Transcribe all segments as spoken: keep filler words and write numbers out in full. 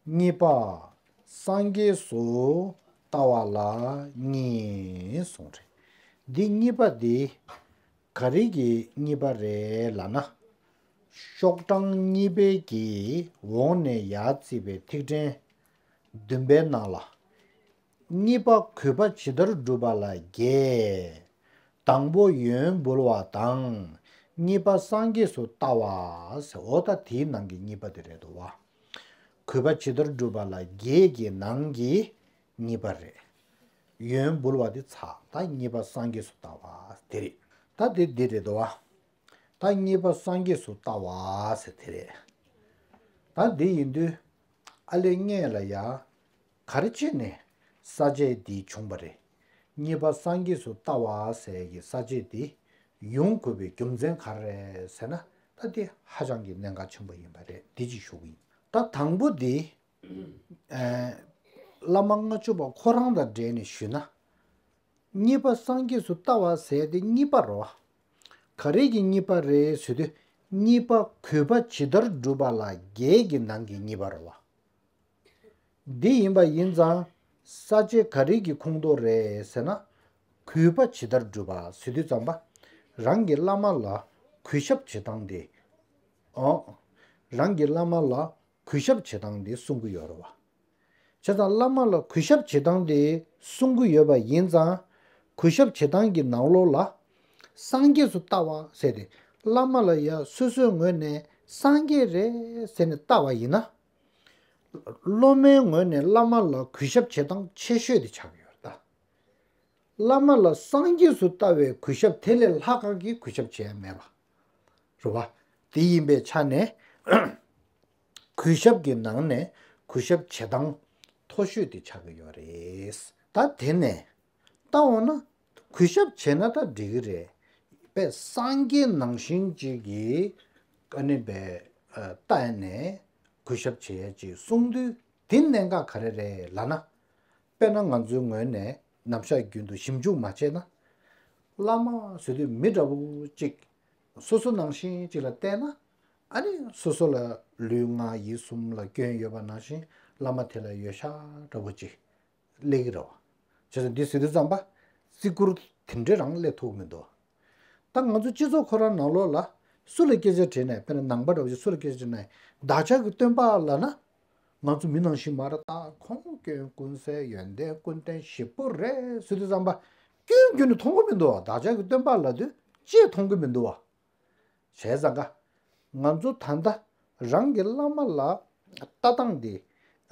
གཉིས་པ། སངས་རྒྱས་སུ་ལྟ་བ་ལ་གཉིས་གསུངས་རེད། འདི་གཉིས་པ་འདི་ག་རེ་གི་གཉིས་པ་རེད་ལབ་ན། ཤོག་གྲངས་གཉིས་པའི་གི་འོག་ནས་ཡར་བརྩིས་པའི་ཐིག་ཕྲེང་བདུན་པའི་ནང་ལ། གཉིས་པ་གུས་པ་ཇི་ལྟར་བསྒྲུབ་པ་ལ་བརྒྱད། དང་པོ་ཡོན་འབུལ་བ་དང་། གཉིས་པ་སངས་རྒྱས་སུ་ལྟ་བ་ཟེར། འོ་ད་དེའི་ནང་གི་གཉིས་པ་དེ་རེད་འདུག་བ། གུས་པ་ཇི་ལྟར་བསྒྲུབ་པ་ལ་བརྒྱད་ཀྱི་ནང་གི་གཉིས་པ་རེད། ཡོན་འབུལ་བ་དེ་ཚར། ད་གཉིས་པ་སངས་རྒྱས་སུ་ལྟ་བ་དེ་རེད། ད་དེ་འདི་རེད་འདུག་བ། ད་གཉིས་པ་སངས་རྒྱས་སུ་ལྟ་བ་ཟེར་དེ་རེད། ད་འདི་ཡིན་དུས་ཨ་ལས་སྔོན་ལ་ཡ། ག་རེ་བྱས་ནས་ས་བཅད་འདི་བྱུང་བ་རེད། གཉིས་པ་སངས་རྒྱས་སུ་ལྟ་བ་ཟེར་གྱི་ས་བཅད་འདི་ཡོང་དགོས་པའི་རྒྱུ་མཚན་ག་རེ་རེད་ཟེར་ན། ད་འདི་ཧ་ཅང་གི་གནད་འགག་ཆེན་པོ་ཡིན་པ་རེད། འདི་ཅིག་ཞུ་གི་ཡིན། ད་དང་པོ་འདི། ཨ། བླ་མ་ལྔ་མཆོད་པ་ཁོ་རང་དང་འབྲེལ་ནས་ཞུས་ན། གཉིས་པ་སངས་རྒྱས་སུ་ལྟ་བ་ཟེར་དེ་གཉིས་པ་རེད་བ། ག་རེ་གི་གཉིས་པ་རེད་ཟེར་དུས། གཉིས་པ་གུས་པ་ཇི་ལྟར་བསྒྲུབ་པ་ལ་བརྒྱད་ཀྱི་ནང་གི་གཉིས་པ་རེད་བ། འདི་ཡིན་པ་ཡིན་ཙང་། ས་བཅད་ག་རེ་གི་ཁོངས་གཏོགས་རེད་ཟེར་ན། གུས་པ་ཇི་ལྟར་བསྒྲུབ་པ་ཟེར་དུས་ཙམ་པ། རང་གི་བླ་མ་ལ་གུས་ཞབས་བྱེད་སྟངས་དེ། ཨོ། རང་གི་བླ་མ་ལ་གུས་ཞབས་བྱེད་སྟངས་དེ་གསུང་གི་ཡོད་རེད་བ། བྱས་ཙང་བླ་མ་ལ་གུས་ཞབས་བྱེད་སྟངས་དེ་གསུང་གི་ཡོད་པ་ཡིན་ཙང་། གུས་ཞབས་བྱེད་སྟངས་ཀྱི་ནང་ལོགས་ལ། སངས་རྒྱས་སུ་ལྟ་བ་ཟེར་ཏེ། བླ་མ་ལ་ཡ་སོ་སོའི་ངོས་ནས་སངས་རྒྱས་རེད་ཟེར་ནས་ལྟ་བ་ཡིན་ན། སློབ་མའི་ངོས་ནས་བླ་མ་ལ་གུས་ཞབས་བྱེད་སྟངས་ཆེ་ཤོས་དེ་ཆགས་ཀྱི་ཡོད་རེད་ད། བླ་མ་ལ་སངས་རྒྱས་སུ་ལྟ་བའི་གུས་ཞབས་དེ་ལས་ལྷག་ག་གི་གུས་ཞབས་བྱས་མེད་པ། རེད་བ། དེ་ཡིན་པའི་ཆ་ནས། གུས་ཞབས་ཀྱི་ནང་ནས་གུས་ཞབས་བྱེད་སྟངས་མཐོ་ཤོས་དེ་ཆགས་ཀྱི་ཡོད་རེད། ད་དེ་ནས་ལྟ་འོང་ན། གུས་ཞབས་བྱས་ན་ད་འགྲིག་གི་རེད། དཔེ་སངས་རྒྱས་ནང་བཞིན་ཅིག་གི་ཨ་ནི་བས་ལྟ་ནས་གུས་ཞབས་བྱེད་ཡ་ཅིག་གསུང་དུས། དེ་གནད་འགག་ག་རེ་རེད་ལབ་ན། དཔེར་ན་ང་ཚོའི་ངོས་ནས་ནམ་ཞག་རྒྱུན་དུ་ཞིབ་འཇུག་མ་བྱས་ན། བླ་མ་ཟེར་དུས་མི་འདྲ་བོ་གཅིག་སོ་སོ་ནང་བཞིན་གཅིག་ལ་བལྟས་ན། ཨ་ནི་སོ་སོ་ལ་ལུས་ངག་ཡིད་གསུམ་ལ་སྐྱོན་ཡོད་པ་ནང་བཞིན་བླ་མ་དེ་ལ་ཡོད་ཤག་འདྲ་བོ་གཅིག་སླེབས་ཀྱི་རེད་བ། བྱས་ཙང་འདི་ཟེར་དུས་ཙམ་པ། བརྩི་བཀུར་དེ་འདྲ་རང་སླེབས་ཐུབ་ཀྱི་མི་འདུག་ད་ང་ཚོ་སྤྱི་ཚོགས་ཁོ་རང་ནང་ལོགས་ལ་སུ་ལ་སྐད་ཆ་དྲིས་ནས། དཔེར་ན་ནང་པ་འདྲ་བོ་ཞིག་སུ་ལ་སྐད་ཆ་དྲིས་ནས། བདག་ཅག་གི་སྟོན་པ་ལབ་ན། ང་ཚོ་མི་ནང་བཞིན་མ་རེད། ད་ཁོང་སྐྱོན་ཀུན་ཟད་ཡོན་ཏན་ཀུན་ལྡན་ཞེ་པོ་རེད་ཟེར་དུས་ཙམ་པ། སྐྱོན་ཀུན་ནས་མཐོང་གི་མི་འདུག་བ། བདག་ཅག་གི་སྟོན་པ་ལབ་དུས་ཅིག་མཐོང་གི་མི་འདུག་བ། བྱས་ཙང་ཀ། ང་ཚོ་ད་ལྟ་རང་གི་བླ་མ་ལ་ལྟ་སྟངས་དེ།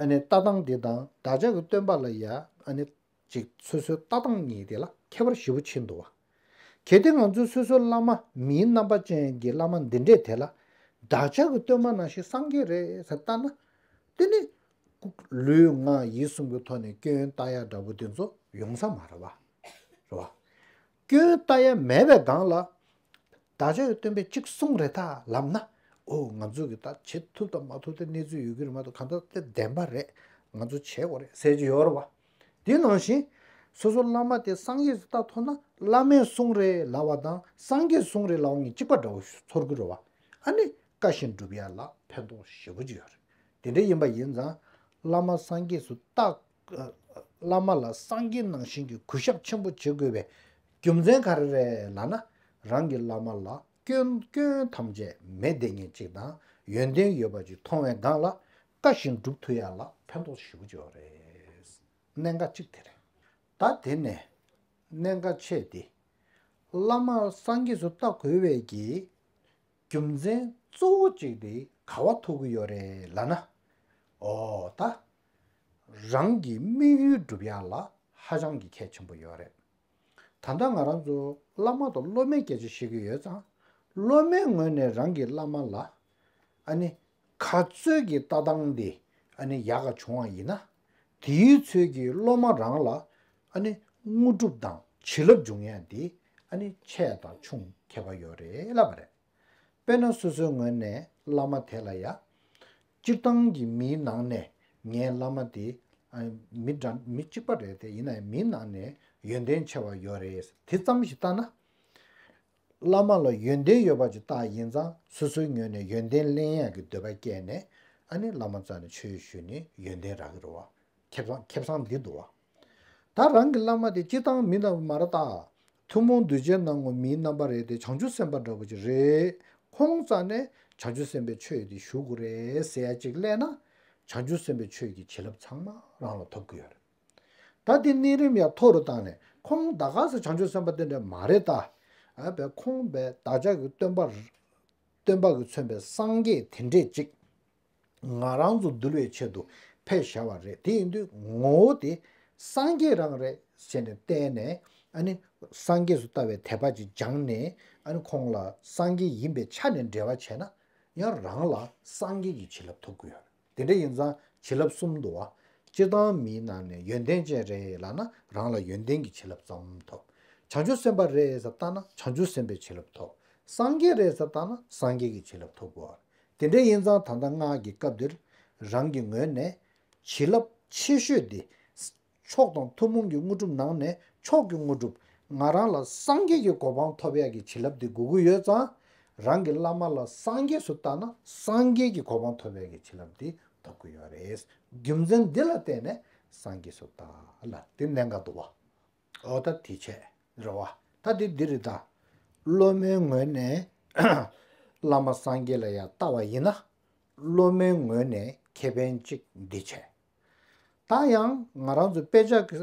ཨ་ནི་ལྟ་སྟངས་དེ་དང་བདག་ཅག་གི་སྟོན་པ་ལ་ཡ། ཨ་ནི་ཅིག་སོ་སོའི་ལྟ་སྟངས་གཉིས་དེ་ལ་ཁྱད་པར་ཞེ་པོ་ཕྱིན་འདུག་བ། གལ་ཏེ་ང་ཚོས་སོ་སོའི་བླ་མ། མིའི་རྣམ་པ་ཅན་གྱི་བླ་མ་འདི་འདྲས་དེ་ལ། བདག་ཅག་གི་སྟོན་པ་ནང་བཞིན་སངས་རྒྱས་རེད་ཟེར་ལྟ་ན། དེ་ནི་ལུས་ངག་ཡིད་གསུམ་གྱི་ཐོག་ནས་སྐྱོན་ལྟ་ཡ་འདྲ་བོ་དེ་ཚོ་ཡོང་ས་མ་རེད་བ། རེད་བ། སྐྱོན་ལྟ་ཡ་མེད་པའི་སྒང་ལ། བདག་ཅག་གི་སྟོན་པས་གཅིག་གསུངས་རེད་ད་ལབ་ན། ཨོ། ང་ཚོ་གི་ད་བྱེད་ཐུབ་དང་མ་ཐུབ་དེ་གནས་ཚུལ་ཡོད་ཀྱི་རེད་མ་གཏོགས། གང་ལྟར་དེ་བདེན་པ་རེད། ང་ཚོ་བྱེད་དགོས་རེད་ཟེར་གྱི་ཡོད་རེད་བ། དེ་ནང་བཞིན། སོ་སོ་བླ་མ་དེ་སངས་རྒྱས་སུ་ལྟ་ཐུབ་ན། བླ་མས་གསུངས་རེད་ལབ་པ་དང་སངས་རྒྱས་གསུངས་རེད་ལབ་པ་གཉིས་གཅིག་པ་འདྲ་བོ་ཚོར་གྱི་རེད་བ། ཨ་ནི་བཀའ་བཞིན་སྒྲུབ་ཡ་ལ་ཕན་ཐོགས་ཞེ་པོ་ཅིག་ཡོད་རེད། དེ་འདྲ་ཡིན་པ་ཡིན་ཙང་། བླ་མ་སངས་རྒྱས་སུ་ལྟ། བླ་མ་ལ་སངས་རྒྱས་ནང་བཞིན་གྱི་གུས་ཞབས་ཆེན་པོ་བྱེད་དགོས་པའི་རྒྱུ་མཚན་ག་རེ་རེད་ལབ་ན། རང་གི་བླ་མ་ལ་སྐྱོན། སྐྱོན་ཐམས་ཅད་མེད་བསྡད་མཁན་ཅིག་དང་ཡོན་ཏན་ཡོད་པ་ཅིག་མཐོང་བའི་སྒང་ལ། བཀའ་བཞིན་སྒྲུབ་ཐུབ་ཡ་ལ་ཕན་ཐོགས་ཞེ་པོ་ཅིག་ཡོད་རེད། གནད་འགག་གཅིག་དེ་རེད། ད་དེ་ནས་གནད་འགག་ཆེ་དེ། བླ་མ་སངས་རྒྱས་སུ་ལྟ་དགོས་པའི་གི་རྒྱུ་མཚན་གཙོ་བོ་གཅིག་དེ་ག་བ་ཐུག་གི་ཡོད་རེད་ལབ་ན། ཨོ་ད། རང་གི་དམིགས་ཡུལ་སྒྲུབ་ཡ་ལ་ཧ་ཅང་གི་གལ་ཆེན་པོ་ཡོད་རེད། ད་ལྟ་ང་རང་ཚོ་བླ་མ་དང་སློབ་མའི་སྐད་ཆ་བཤད་ཀྱི་ཡོད་ཙང་། སློབ་མའི་ངོས་ནས་རང་གི་བླ་མ་ལ། ཨ་ནི། ག་ཚོད་ཀྱི་ལྟ་སྟངས་དེ། ཨ་ནི་ཡག་ག་བྱུང་བ་ཡིན་ན། དེའི་ཚོད་ཀྱི་སློབ་མ་རང་ལ། ཨ་ནི། དངོས་གྲུབ་དང་བྱིན་རླབས་འབྱུང་ཡ་དེ། ཨ་ནི་ཆེ་དང་ཆུང་ཁྱད་པར་ཡོད་རེད་ལབ་པ་རེད། དཔེར་ན་སོ་སོའི་ངོས་ནས་བླ་མ་དེ་ལ་ཡ། སྤྱིར་བཏང་གི་མིའི་ནང་ནས་ངའི་བླ་མ་དེ། ཨ། མི་འདྲ། མི་གཅིག་པ་རེད་དེ། ཡིན་ནའི་མིའི་ནང་ནས་ཡོན་ཏན་ཆེ་བ་ཡོད་རེད། དེ་ཙམ་ཞིག་ལྟ་ན། བླ་མ་ལ་ཡོན་ཏན་ཡོད་པ་ཅིག་ལྟ་ཡིན་ཙང་། སོ་སོའི་ངོས་ནས་ཡོན་ཏན་ལེན་ཡག་གི་འདོད་པ་སྐྱེས་ནས། ཨ་ནི་བླ་མ་རྩ་ནས་ཆོས་ཞུས་ནས་ཡོན་ཏན་རག་གི་རེད་བ། ཁེ་བཟང་ཁེ་བཟང་འདི་འདུག་བ། ད་རང་གི་བླ་མ་དེ་སྤྱིར་བཏང་མི་རྣམས་མ་རེད་ད། ཐུན་མོང་གདུལ་བྱའི་སྣང་ངོ་མིའི་རྣམ་པ་རེད་དེ་བྱང་ཆུབ་སེམས་དཔའ་འདྲ་པོ་ཅིག་རེད། ཁོང་རྩ་ནས་བྱང་ཆུབ་སེམས་དཔའི་ཆོས་དེ་ཞུ་དགོས་རེད་ཟེར་ཡ་ཅིག་སླེབས་ན། བྱང་ཆུབ་སེམས་དཔའི་ཆོས་ཀྱི་བྱིན་རླབས་ཚང་མ་རང་ལ་ཐོབ་ཀྱི་ཡོད་རེད། ད་དེ་གནས་རིམ་ཡང་མཐོ་རུ་བཏང་ནས་ཁོང་ད་ག་ས་བྱང་ཆུབ་སེམས་དཔའ་དེ་འདྲ་མ་རེད་ད། ཨ་བས་ཁོང་བས་བདག་ཅག་གི་སྟོན་པ། སྟོན་པ་གིས་མཚོན་པའི་སངས་རྒྱས་དེ་འདྲས་ཅིག་ང་རང་ཚོ་འདུལ་བའི་ཆེད་དུ་ཕེབས་བཞག་པ་རེད། དེ་ཡིན་དུས་ངོ་བོ་དེ་སངས་རྒྱས་རང་རེད་ཟེར་ནས་བལྟས་ནས། ཨ་ནི་སངས་རྒྱས་སུ་ལྟ་བའི་དད་པ་ཅིག་སྦྱངས་ནས། ཨ་ནི་ཁོང་ལ་སངས་རྒྱས་ཡིན་པའི་ཆ་ནས་འབྲེལ་བ་བྱས་ན། ཡང་རང་ལ་སངས་རྒྱས་ཀྱི་བྱིན་རླབས་ཐོབ་ཀྱི་ཡོད་རེད། དེ་འདྲ་ཡིན་ཙང་བྱིན་རླབས་གསུམ་འདུག་བ། སྤྱིར་བཏང་མིའི་ནང་ནས་ཡོན་ཏན་ཅན་རེད་ལབ་ན་རང་ལ་ཡོན་ཏན་གྱི་བྱིན་རླབས་ཙམ་ཐོབ། བྱང་ཆུབ་སེམས་དཔའ་རེད་ཟེར་བལྟས་ན་བྱང་ཆུབ་སེམས་དཔའི་བྱིན་རླབས་ཐོབ། སངས་རྒྱས་རེད་ཟེར་བལྟས་ན་སངས་རྒྱས་ཀྱི་བྱིན་རླབས་ཐོབ་དགོས་བ། དེ་འདྲ་ཡིན་ཙང་ད་ལྟ་སྔགས་ཀྱི་སྐབས་འདིར་རང་གི་ངོས་ནས་བྱིན་རླབས་ཆེ་ཤོས་འདི། མཆོག་དང་ཐུན་མོང་གི་དངོས་གྲུབ་ནང་ནས་མཆོག་གི་དངོས་གྲུབ། ང་རང་ལ་སངས་རྒྱས་ཀྱི་གོ་འཕང་ཐོབ་ཡག་གི་བྱིན་རླབས་དེ་དགོས་ཀྱི་ཡོད་ཙང་། རང་གི་བླ་མ་ལ་སངས་རྒྱས་སུ་བལྟས་ན་སངས་རྒྱས་ཀྱི་གོ་འཕང་ཐོབ་ཡག་གི་བྱིན་རླབས་དེ་ཐོབ་ཀྱི་ཡོད་རེད། རྒྱུ་མཚན་འདི་ལ་བརྟེན་ནས་སངས་རྒྱས་སུ་བལྟ་ལ་དེ་གནད་འགག་འདུག་བ། འོ་ད་དེ་བྱས་རེད་བ། ད་དེ་འདི་རེད་ད། སློབ་མའི་ངོས་ནས་བླ་མ་སངས་རྒྱས་ལ་ཡང་བལྟ་བ་ཡིན་ན། སློབ་མའི་ངོས་ནས་ཁེ་ཕན་གཅིག་འདི་བྱས། ད་ཡང་ང་རང་ཚོ་དཔེ་ཆ་གི་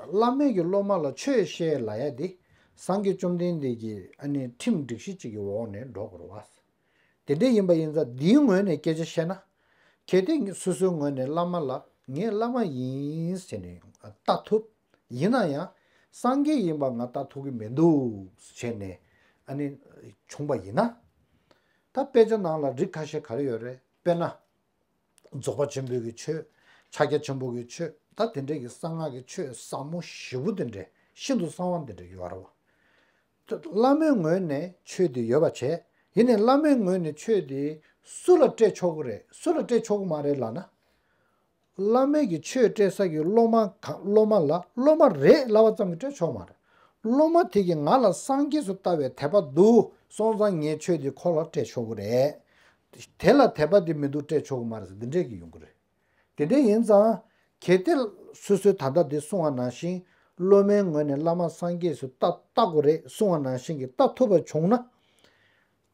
ཨ་བླ་མས་ཀྱི་སློབ་མ་ལ་ཆོས་བཤད་ལབ་ཡ་འདི་སངས་རྒྱས་བཅོམ་ལྡན་འདས་ཀྱི་ཨ་ནི་ཁྲིམས་སྒྲིག་གཞི་གཅིག་གི་འོག་ནས་འགྲོ་དགོས་རེད་བ། དེ་འདྲ་ཡིན་པ་ཡིན་ཙང་འདིའི་ངོས་ནས་སྐད་ཆ་བཤད་ན། གལ་ཏེ་སོ་སོའི་ངོས་ནས་བླ་མ་ལ་ངས་བླ་མ་ཡིན་ཟེར་ནས་ལྟ་ཐུབ། ཡིན་ན་ཡང་སངས་རྒྱས་ཡིན་པ་ང་ལྟ་ཐུབ་ཀྱི་མི་འདུག་བྱས་ནས་ཨ་ནི་བྱུང་པ་ཡིན་ན། ད་དཔེ་ཆ་ནང་ལ་རིགས་ཁ་ཤས་ག་རེ་ཡོད་རེད། དཔེར་ན། རྫོགས་པ་ཆེན་པོའི་གི་ཆོས། ཕྱག་རྒྱ་ཆེན་པོ་གི་ཆོས། ད་དེ་འདྲའི་གི་གསང་སྔགས་ཀྱི་ཆོས་ཟབ་མོ་ཞེ་པོ་དེ་འདྲ་ཤིན་ཏུ་གསང་བ་དེ་འདྲ་ཡོད་རེད་བ། བླ་མའི་ངོས་ནས་ཆོས་དེ་ཡོད་པ་བྱས། ཡིན་ནའི་བླ་མའི་ངོས་ནས་ཆོས་དེ་སུ་ལ་སྤྲད་ཆོག་གི་རེད། སུ་ལ་སྤྲད་ཆོག་གི་མ་རེད་ལབ་ན། བླ་མའི་གི་ཆོས་སྤྲད་ས་གི་སློབ་མ་ག་སློབ་མ་ལ་སློབ་མ་རེད་ལབ་པ་ཙམ་གྱིས་སྤྲད་ཆོག་མ་རེད། སློབ་མ་དེ་གིས་ང་ལ་སངས་རྒྱས་སུ་ལྟ་བའི་དད་པ་འདུག་སོང་ཙང་ངས་ཆོས་དེ་ཁོ་ལ་སྤྲད་ཆོག་གི་རེད། དེ་ལ་དད་པ་དེ་མི་འདུག་སྤྲད་ཆོག་གི་མ་རེད་ཟེར་འདི་འདྲས་ཀྱི་ཡོང་གི་རེད། དེ་འདྲ་ཡིན་ཙང་། གལ་ཏེ་སོ་སོས་ད་ལྟ་འདི་གསུངས་པ་ནང་བཞིན་སློབ་མའི་ངོས་ནས་བླ་མ་སངས་རྒྱས་སུ་ལྟ་ལྟ་དགོས་རེད་གསུངས་པ་ནང་བཞིན་གྱི་ལྟ་ཐུབ་པ་བྱུང་ན།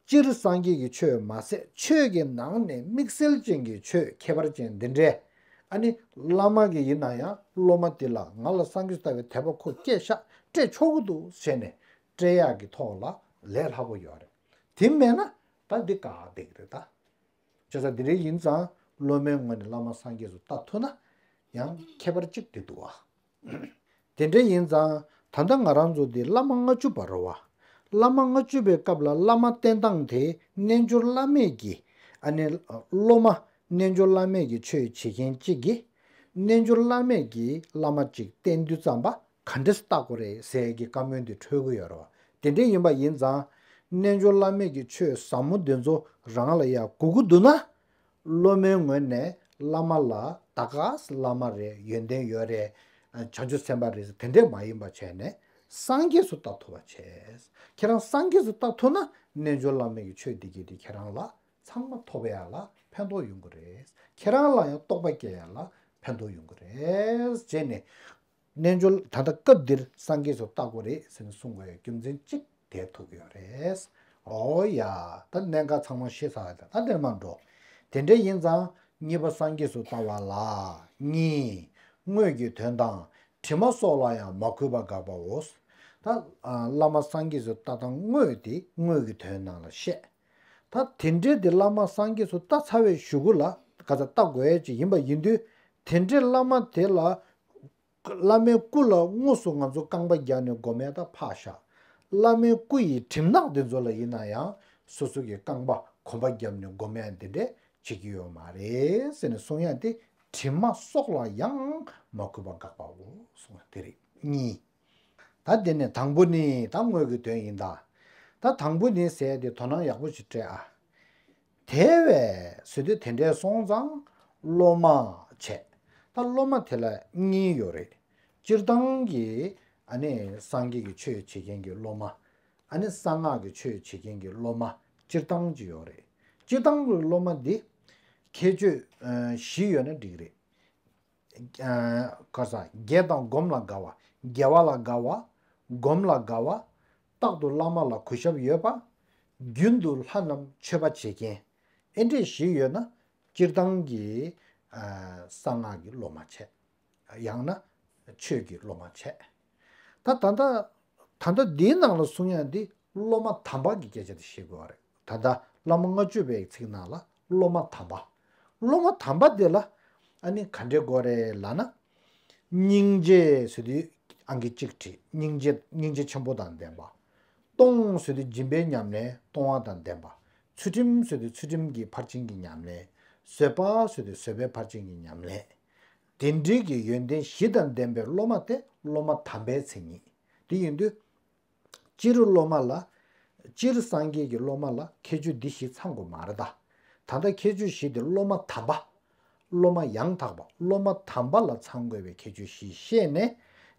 སྤྱིར་སངས་རྒྱས་ཀྱི་ཆོས་མ་ཟད་ཆོས་ཀྱི་ནང་ནས་དམིགས་བསལ་ཅན་གྱི་ཆོས་ཁྱད་པར་ཅན་འདི་འདྲའི། ཨ་ནི་བླ་མ་གིས་ཡིན་ན་ཡང་སློབ་མ་དེ་ལ་ང་ལ་སངས་རྒྱས་སུ་ལྟ་བའི་དད་པ་ཁོ་སྐྱེས་ཤག་སྤྲད་ཆོག་གི་འདུག་ཟེར་ནས་སྤྲད་ཡག་གི་ཐོག་ལ་ལས་སླ་པོ་ཡོད་རེད། དེ་མེད་ན་ད་འདི་བཀག་བསྡད་ཀྱི་རེད་ད། བྱས་ཙང་འདི་འདྲ་ཡིན་ཙང་སློབ་མའི་ངོས་ནས་བླ་མ་སངས་རྒྱས་སུ་ལྟ་ཐུབ་ན་ཡང་ཁྱད་པར་གཅིག་དེ་འདུག་བ། དེ་འདྲ་ཡིན་ཙང་ད་ལྟ་ང་རང་ཚོ་འདི་བླ་མ་ལྔ་བཅུ་པ་རེད་བ། བླ་མ་ལྔ་བཅུ་པའི་སྐབས་ལ་བླ་མ་བསྟེན་སྟངས་དེ་རྣལ་འབྱོར་བླ་མེད་ཀྱི་ཨ་ནི་སློབ་མ་རྣལ་འབྱོར་བླ་མེད་ཀྱི་ཆོས་བྱེད་མཁན་གཅིག་གིས་རྣལ་འབྱོར་བླ་མེད་ཀྱི་བླ་མ་གཅིག་བསྟེན་དུས་ཙམ་པ། ག་འདྲས་བལྟ་དགོས་རེད་ཟེར་གྱི་བཀའ་མོལ་འདི་འཕྲོད་ཀྱི་ཡོད་རེད་བ། དེ་འདྲས་ཡིན་པ་ཡིན་ཙང་། རྣལ་འབྱོར་བླ་མེད་ཀྱི་ཆོས་ཟབ་མོ་འདི་ཚོ་རང་ལ་ཡང་དགོས་ཀྱི་འདུག་ན། སློབ་མའི་ངོས་ནས་བླ་མ་ལ་ད་ག་སེ་བླ་མ་རེད། ཡོན་ཏན་ཡོད་རེད། བྱང་ཆུབ་སེམས་དཔའ་རེད་ཟེར་དེ་འདྲས་མ་ཡིན་པ་བྱས་ནས་སངས་རྒྱས་སུ་ལྟ་ཐུབ་པ་བྱས། ཁྱེད་རང་སངས་རྒྱས་སུ་ལྟ་ཐུབ་ན་རྣལ་འབྱོར་བླ་མེད་ཀྱི་ཆོས་འདི་གས་དེ་ཁྱེད་རང་ལ་ཚང་མ་ཐོབ་ཡ་ལ་ཕན་ཐོགས་ཡོང་གི་རེད། ཁྱེད་རང་ལ་ཡང་རྟོགས་པ་སྐྱེ་ཡ་ལ་ཕན་ཐོགས་ཡོང་གི་རེད་བྱས་ནས། རྣལ་འབྱོར་ད་ལྟ་སྐབས་འདིར་སངས་རྒྱས་སུ་བལྟ་དགོས་རེད་ཟེར་ནས་གསུང་དགོས་ཡ་རྒྱུ་མཚན་གཅིག་དེ་ཐུག་ཡོད་རེད། འོ་ཡ། ད་གནད་འགག་ཚང་མ་ཤེས་ཚར་བ་དང་ད་འདིར་མ་འགྲོ། དེ་འདྲ་ཡིན་ཙང་གཉིས་པ་སངས་རྒྱས་སུ་ལྟ་བ་ལ། གཉིས། དངོས་ཀྱི་དོན་དང་དྲི་མ་སོགས་ལ་ཡང་མ་གུས་པ་དགག་པའོ། ད་བླ་མ་སངས་རྒྱས་སུ་ལྟ་སྟངས་དངོས་དེ་དངོས་ཀྱི་དོན་ནང་ལ་བཤད། ད་དེ་འདྲའི་དེ་བླ་མ་སངས་རྒྱས་སུ་ལྟ་ཚར་བའི་གཞུག་གུ་ལ་ག་ཚ་ལྟ་དགོས་ཡ་ཅིག་ཡིན་པ་ཡིན་དུས། དེ་འདྲའི་བླ་མ་དེ་ལ་བླ་མའི་སྐུ་ལ་དངོས་སུ་ང་ཚོ་རྐང་པ་བརྒྱབ་ནས་སྒོམ་ཡ་ད་ཕར་བཞག། བླ་མའི་སྐུ་ཡི་གྲིབ་ནག་དེ་ཚོ་ལ་ཡིན་ན་ཡང་སོ་སོ་གི་རྐང་པ་གོམ་པ་བརྒྱབ་ནས་སྒོམ་ཡ་འདི་འདྲས་བྱེད་ཀྱི་ཡོད་མ་རེད་ཟེར་ནས་གསུང་ཡ་དེ་དྲི་མ་སོགས་ལ་ཡང་མ་གུས་པ་དགག་པའོ་གསུང་ཡ་དེ་རེད། གཉིས། ད་དེ་ནས་དང་པོ་ནི་ད་དངོས་ཀྱི་དོན་ཡིན་ད། ད་དང་པོ་ནི་ཟེར་ཡ་དེ་དོ་སྣང་ཡག་པོ་ཞིག་སྤྲད་ཨ། དེ་བས་ཟེར་དུས་དེ་འདྲས་སོང་ཙང་སློབ་མ་བྱས། ད་སློབ་མ་དེ་ལ་གཉིས་ཡོད་རེད། སྤྱིར་བཏང་གི་ཨ་ནི་སངས་རྒྱས་ཀྱི་ཆོས་བྱེད་མཁན་གྱི་སློབ་མ། ཨ་ནི་གསང་སྔགས་ཀྱི་ཆོས་བྱེད་མཁན་གྱི་སློབ་མ་སྤྱིར་བཏང་ཅིག་ཡོད་རེད། སྤྱིར་བཏང་གི་སློབ་མ་འདི། ཁྱད་ཆོས་ཨ་བཞི་ཡོད་ན་འགྲིག་རེད། ཨ་ག་ས་དགེ་དང་སྒོམ་ལ་དགའ་བ། དགེ་བ་ལ་དགའ་བ། སྒོམ་ལ་དགའ་བ། རྟག་ཏུ་བླ་མ་ལ་གུས་ཞབས་ཡོད་པ། རྒྱུན་དུ་ལྷ་རྣམས་མཆོད་པ་བྱེད་མཁན། ཨེ་འདྲས་བཞི་ཡོད་ན་སྤྱིར་བཏང་གི་ཨ་གསང་སྔགས་ཀྱི་སློབ་མ་བྱས། ཡང་ན་ཆོས་ཀྱི་སློབ་མ་བྱས། ད་ད་ལྟ་ད་ལྟ་འདིའི་ནང་ལ་གསུང་ཡ་འདི་སློབ་མ་དམ་པ་གི་སྐད་ཆ་དེ་བཤད་དགོས་པ་རེད། ད་ལྟ་བླ་མ་ལྔ་བཅུ་པའི་ཚིག་ནང་ལ་སློབ་མ་དམ་པ། སློབ་མ་དམ་པ་དེ་ལ་ཨ་ནི་ག་འདྲས་དགོས་རེད་ལབ་ན། སྙིང་རྗེ་ཟེར་དུས་ཨང་ཀི་གཅིག་བྲིས། སྙིང་རྗེ་སྙིང་རྗེ་ཆེན་པོ་དང་ལྡན་པ། གཏོང་ཟེར་དུས་སྦྱིན་པའི་ཉམས་ལེན་གཏོང་བ་དང་ལྡན་པ། ཚུལ་ཁྲིམས་ཟེར་དུས་ཚུལ་ཁྲིམས་ཀྱི་ཕར་ཕྱིན་གྱི་ཉམས་ལེན། བཟོད་པ་ཟེར་དུས་བཟོད་པའི་ཕར་ཕྱིན་གྱི་ཉམས་ལེན། དེ་འདྲའི་གི་ཡོན་ཏན་བཞི་དང་ལྡན་པའི་སློབ་མ་དེ་སློབ་མ་དམ་པའི་མཚན་ཉིད། དེ་ཡིན་དུས། སྤྱིར་སློབ་མ་ལ། སྤྱིར་སངས་རྒྱས་ཀྱི་སློབ་མ་ལ་ཁྱད་ཆོས་འདི་བཞི་ཚང་དགོས་མ་རེད་ད། ད་ལྟ་ཁྱད་ཆོས་བཞི་དེ་སློབ་མ་དམ་པ། སློབ་མ་ཡང་དག་པ་སློབ་མ་དམ་པ་ལ་ཚང་དགོས་པའི་ཁྱད་ཆོས་བཞི་བཤད་ནས།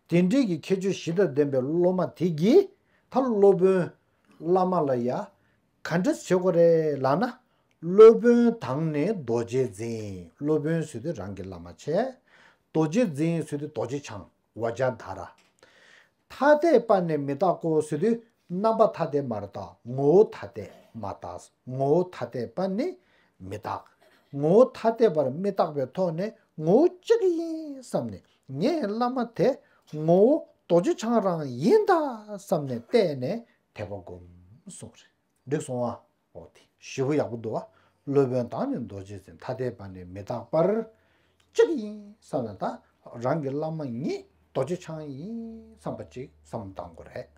དེ་འདྲའི་གི་ཁྱད་ཆོས་བཞི་དང་ལྡན་པའི་སློབ་མ་དེ་གིས་ད་སློབ་དཔོན་བླ་མ་ལ་ཡ། ག་འདྲ་བྱེད་དགོས་རེད་ལབ་ན། སློབ་དཔོན་དང་ནི་རྡོ་རྗེ་འཛིན། སློབ་དཔོན་ཟེར་དུས་རང་གི་བླ་མ་བྱས། རྡོ་རྗེ་འཛིན་ཟེར་དུས་རྡོ་རྗེ་འཆང་བཛྲ་དྷ་ར། ཐ་དད་པ་ནི་མི་རྟག་གོ་ཟེར་དུས་རྣམ་པ་ཐ་དད་མ་རེད་ད། ངོ་བོ་ཐ་དད་མ་རེད་ད། ངོ་བོ་ཐ་དད་པ་ནི་མི་རྟག་ངོ་བོ་ཐ་དད་པར་མི་རྟག་པའི་ཐོག་ནས་ངོ་བོ་གཅིག་ཡིན་བསམ་ནས། ངའི་བླ་མ་དེ་ངོ་བོ་རྡོ་རྗེ་འཆང་རང་ཡིན་ད་བསམ་ནས་བལྟས་ནས་དད་པ་སྒོམ་གསུངས་རེད། འགྲིག་སོང་ཨ། འོ་དེ་ཞེ་པོ་ཡག་པོ་འདུག་བ། སློབ་དཔོན་དང་ནི་རྡོ་རྗེ་འཛིན། ཐ་དད་པ་ནི་མི་རྟག་པར། གཅིག་ཡིན་བསམ་ན་ད་རང་གི་བླ་མ་ཉིད་རྡོ་རྗེ་འཆང་ཡིན་བསམ་པ་ཅིག་བསམ་བློ་བཏང་དགོས་རེད།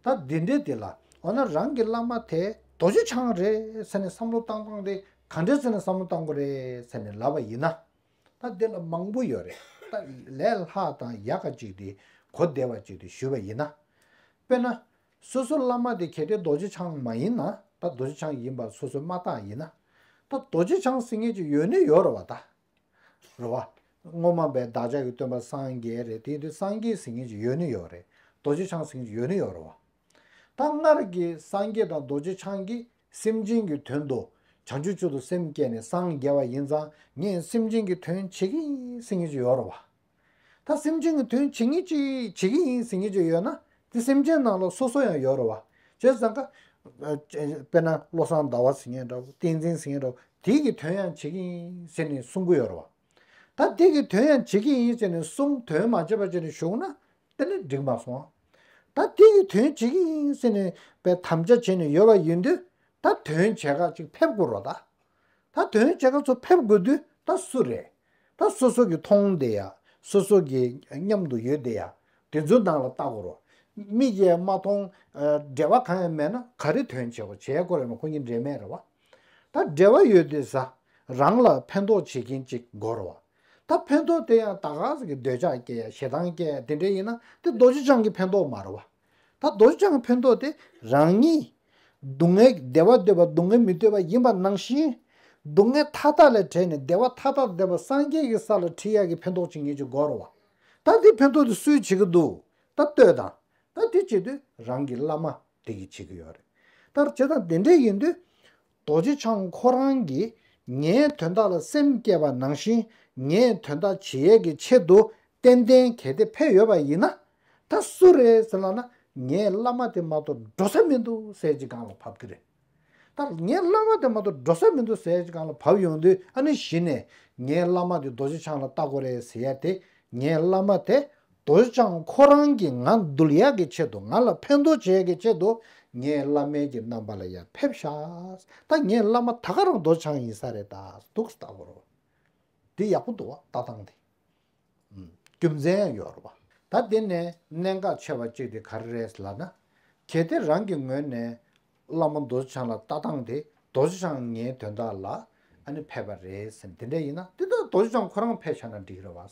ད་འདི་འདྲའི་དེ་ལ་འོ་ན་རང་གི་བླ་མ་དེ་རྡོ་རྗེ་འཆང་རེད་ཟེར་ནས་བསམ་བློ་བཏང་སྟངས་དེ་ག་འདྲས་ཟེར་ནས་བསམ་བློ་བཏང་དགོས་རེད་ཟེར་ནས་ལབ་པ་ཡིན་ན། ད་འདི་ལ་མང་པོ་ཡོད་རེད། ད་ལས་སླ་དང་ཡག་ག་ཅིག་དེ་གོ་བདེ་བ་ཅིག་དེ་ཞུས་པ་ཡིན་ན། དཔེར་ན། སོ་སོ་བླ་མ་དེ་གལ་ཏེ་རྡོ་རྗེ་འཆང་མ་ཡིན་ན། ད་རྡོ་རྗེ་འཆང་ཡིན་པར་སོ་སོས་མ་བརྟགས་ཡིན་ན། ད་རྡོ་རྗེ་འཆང་ཟེར་མཁན་ཅིག་ཡོད་ནི་ཡོད་རེད་བ་ད། རེད་བ། སྔོན་མ་པའི་བདག་ཅག་གི་སྟོན་པ་སངས་རྒྱས་རེད། དེ་དུས་སངས་རྒྱས་ཟེར་མཁན་ཅིག་ཡོད་ནི་ཡོད་རེད། རྡོ་རྗེ་འཆང་ཟེར་མཁན་ཅིག་ཡོད་ནི་ཡོད་རེད་བ། ད་སྔར་གྱི་སངས་རྒྱས་དང་རྡོ་རྗེ་འཆང་གིས་སེམས་ཅན་གྱི་དོན་དུ་བྱང་ཆུབ་མཆོག་ཏུ་སེམས་བསྐྱེད་ནས་སངས་རྒྱས་པ་ཡིན་ཙང་ངས་སེམས་ཅན་གྱི་དོན་བྱེད་ཀྱི་ཡིན་ཟེར་མཁན་ཅིག་ཡོད་རེད་བ། ད་སེམས་ཅན་གྱི་དོན་བྱེད་ངེས་ཅིག་བྱེད་ཀྱི་ཡིན་ཟེར་ངེས་ཅིག་ཡོད་ན། དེ་སེམས་ཅན་ནང་ལ་སོ་སོ་ཡང་ཡོད་རེད་བ། བྱས་ཙང་ཀ། ཨ་དཔེར་ན་བློ་བཟང་ཟླ་བ་ཟེར་མཁན་འདྲ་བོ། བསྟན་འཛིན་ཟེར་མཁན་འདྲ་བོ། དེ་གི་དོན་ཡང་བྱེད་ཀྱི་ཡིན་ཟེར་ནས་གསུང་གི་ཡོད་རེད་བ། ད་དེ་གི་དོན་ཡང་བྱེད་ཀྱི་ཡིན་ཟེར་ནས་གསུང་དོན་མ་བྱས་པ་བྱས་ནས་བཞུགས་ན་དེ་ནི་འགྲིག་མ་སོང་། ད་དེ་གི་དོན་བྱེད་ཀྱི་ཡིན་ཟེར་ནས་པའི་དམ་བཅའ་བྱས་ནས་ཡོད་པ་ཡིན་དུས། ད་དོན་བྱེད་ག་ཅིག་ཕེབས་དགོས་རེད་ད། ད་དོན་བྱེད་ག་ཚོ་ཕེབས་དགོས་དུས་ད་སུ་རེད། ད་སོ་སོ་གི་མཐོང་བསྡད་ཡ། སོ་སོ་གི་མཉམ་དུ་ཡོད་བསྡད་ཡ། དེ་ཚོའི་ནང་ལ་ལྟ་དགོས་རེད། མིག་གིས་མ་མཐོང་། ཨ་འབྲེལ་བ་གང་ཡང་མེད་ན་ག་རེ་དོན་བྱེད་དགོས། བྱེད་དགོས་རེད་མ། ཁོ་གཉིས་འབྲེལ་མེད་རེད་བ། ད་འབྲེལ་བ་ཡོད་དུས་ས། རང་ལ་ཕན་ཐོགས་བྱེད་མཁན་ཅིག་དགོས་རེད་བ། ད་ཕན་ཐོགས་དེ་ཡང་ད་ག་ཟེ་གི་འདོད་ཆགས་སྐྱེ་ཡ། ཞེ་སྡང་སྐྱེ་ཡ། དེ་འདྲ་ཡིན་ན་དེ་རྡོ་རྗེ་འཆང་གི་ཕན་ཐོགས་མ་རེད་བ། ད་རྡོ་རྗེ་འཆང་གི་ཕན་ཐོགས་དེ་རང་ཉིད་སྡུག་བསྔལ་བདེ་བ་འདོད་པ་སྡུག་བསྔལ་མི་འདོད་པ་ཡིན་པ་ནང་བཞིན། སྡུག་བསྔལ་མཐའ་དག་ལས་བྲལ་ནས་བདེ་བ་མཐའ་དག་འདོད་པ་སངས་རྒྱས་ཀྱི་ས་ལ་ཁྲིད་ཡག་གི་ཕན་ཐོགས་བྱེད་མཁན་ཅིག་དགོས་རེད་བ། ད་དེ་ཕན་ཐོགས་དེ་སུས་བྱེད་ཀྱི་འདུག་ད་ལྟོས་དང་། ད་དེ་བྱེད་དུས་རང་གི་བླ་མ་དེ་གིས་བྱེད་ཀྱི་ཡོད་རེད། ད་བྱེད་སྟངས་དེ་འདྲས་ཡིན་དུས། རྡོ་རྗེ་འཆང་ཁོ་རང་གིས་ངའི་དོན་དག་ལ་སེམས་བསྐྱེད་པ་ནང་བཞིན་ངའི་དོན་དག་བྱེད་ཡས་ཀྱི་ཆེད་དུ་ཏན་ཏན་གལ་ཏེ་ཕེབས་ཡོད་པ་ཡིན་ན། ད་སུ་རེད་ཟེར་ལབ་ན། ངའི་བླ་མ་དེ་མ་གཏོགས་འགྲོ་ས་མི་འདུག་ཟེར་གྱི་སྒང་ལ་བབས་ཀྱི་རེད། ད་ངའི་བླ་མ་དེ་མ་གཏོགས་འགྲོ་ས་མི་འདུག་ཟེར་གྱི་སྒང་ལ་བབས་ཡོང་དུས། ཨ་ནི་གཞི་ནས་ངའི་བླ་མ་དེ་རྡོ་རྗེ་འཆང་ལ་ལྟ་དགོས་རེད་ཟེར་ཡ་དེ། ངའི་བླ་མ་དེ་རྡོ་རྗེ་འཆང་ཁོ་རང་གིས་ང་འདུལ་ཡག་གི་ཆེད་དུ། ང་ལ་ཕན་ཐོགས་བྱེད་ཡག་གི་ཆེད་དུ་ངའི་བླ་མའི་གི་རྣམ་པ་ལ་ཡར་ཕེབས་ཤག་ད་ངའི་བླ་མ་ད་ག་རང་རྡོ་རྗེ་འཆང་ཡིན་ས་རེད། ད་འདུག་ལྟ་དགོས་རེད། འདི་ཡག་པོ་འདུག་བ། ལྟ་སྟངས་དེ། ཨུམ། རྒྱུ་མཚན་ཡང་ཡོད་རེད་བ། ད་འདི་ནས་གནད་འགག་ཆེ་བ་གཅིག་དེ་ག་རེ་རེད་ལབ་ན། གལ་ཏེ་རང་གི་ངོས་ནས་བླ་མ་རྡོ་རྗེ་འཆང་ལ་ལྟ་སྟངས་དེ། རྡོ་རྗེ་འཆང་ངའི་དོན་དག་ལ་ཨ་ནི་ཕེབས་པ་རེད་ཟེར་ནས་དེ་འདྲ་ཡིན་ན། དེ་ལྟར་རྡོ་རྗེ་འཆང་ཁོ་རང་ཕེབས་བཞག་ན་འགྲིག་རེད་བ།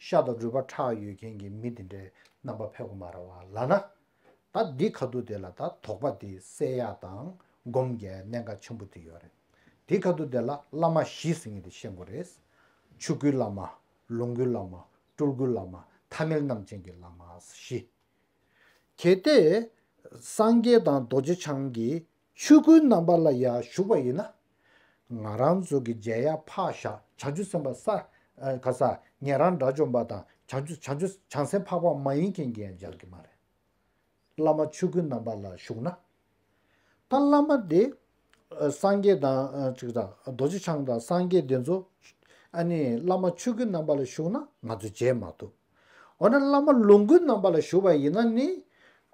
ཤ་དང་རུས་པ་ཁྲག་ཡོད་མཁན་གྱི་མི་དེ་འདྲའི་རྣམ་པ་ཕེབས་དགོས་མ་རེད་བ་ལབ་ན། ད་འདི་ཁ་ཐུག་དེ་ལ་ད་དོགས་པ་དེ་སེལ་ཡག་དང་སྒོམ་རྒྱག་གནད་འགག་ཆེན་པོ་དེ་ཡོད་རེད། དེ་ཁ་ཐུག་དེ་ལ་བླ་མ་བཞི་ཟེར་མཁན་དེ་ཤེས་དགོས་རེད། ཆོས་སྐུའི་བླ་མ། ལོངས་སྐུའི་བླ་མ། སྤྲུལ་སྐུའི་བླ་མ། ཐ་མལ་རྣམ་ཅན་གྱི་བླ་མ་བཞི། གལ་ཏེ་སངས་རྒྱས་དང་རྡོ་རྗེ་འཆང་གིས་ཆོས་སྐུའི་རྣམ་པ་ལ་ཡར་བཞུགས་པ་ཡིན་ན། ང་རང་ཚོ་གི་མཇལ་ཡ་ཕར་བཞག་བྱང་ཆུབ་སེམས་དཔའ་ས་ཨ་ག་ས་ཉན་རང་དགྲ་བཅོམ་པ་དང་བྱང་ཆུབ་བྱང་ཆུབ་བྱང་སེམས་འཕགས་པ་མ་ཡིན་མཁན་གྱིས་ཡང་མཇལ་གྱི་མ་རེད། བླ་མ་ཆོས་སྐུའི་རྣམ་པ་ལ་བཞུགས་ན། ད་བླ་མ་དེ་ཨ་སངས་རྒྱས་དང་ཨ་ཅིག་དང་རྡོ་རྗེ་འཆང་དང་སངས་རྒྱས་དེ་ཚོ་ཨ་ནི་བླ་མ་ཆོས་སྐུའི་རྣམ་པ་ལ་བཞུགས་ན་ང་ཚོ་མཇལ་མ་ཐུབ། འོ་ན་བླ་མ་ལོངས་སྐུའི་རྣམ་པ་ལ་བཞུགས་པ་ཡིན་ན་ནི་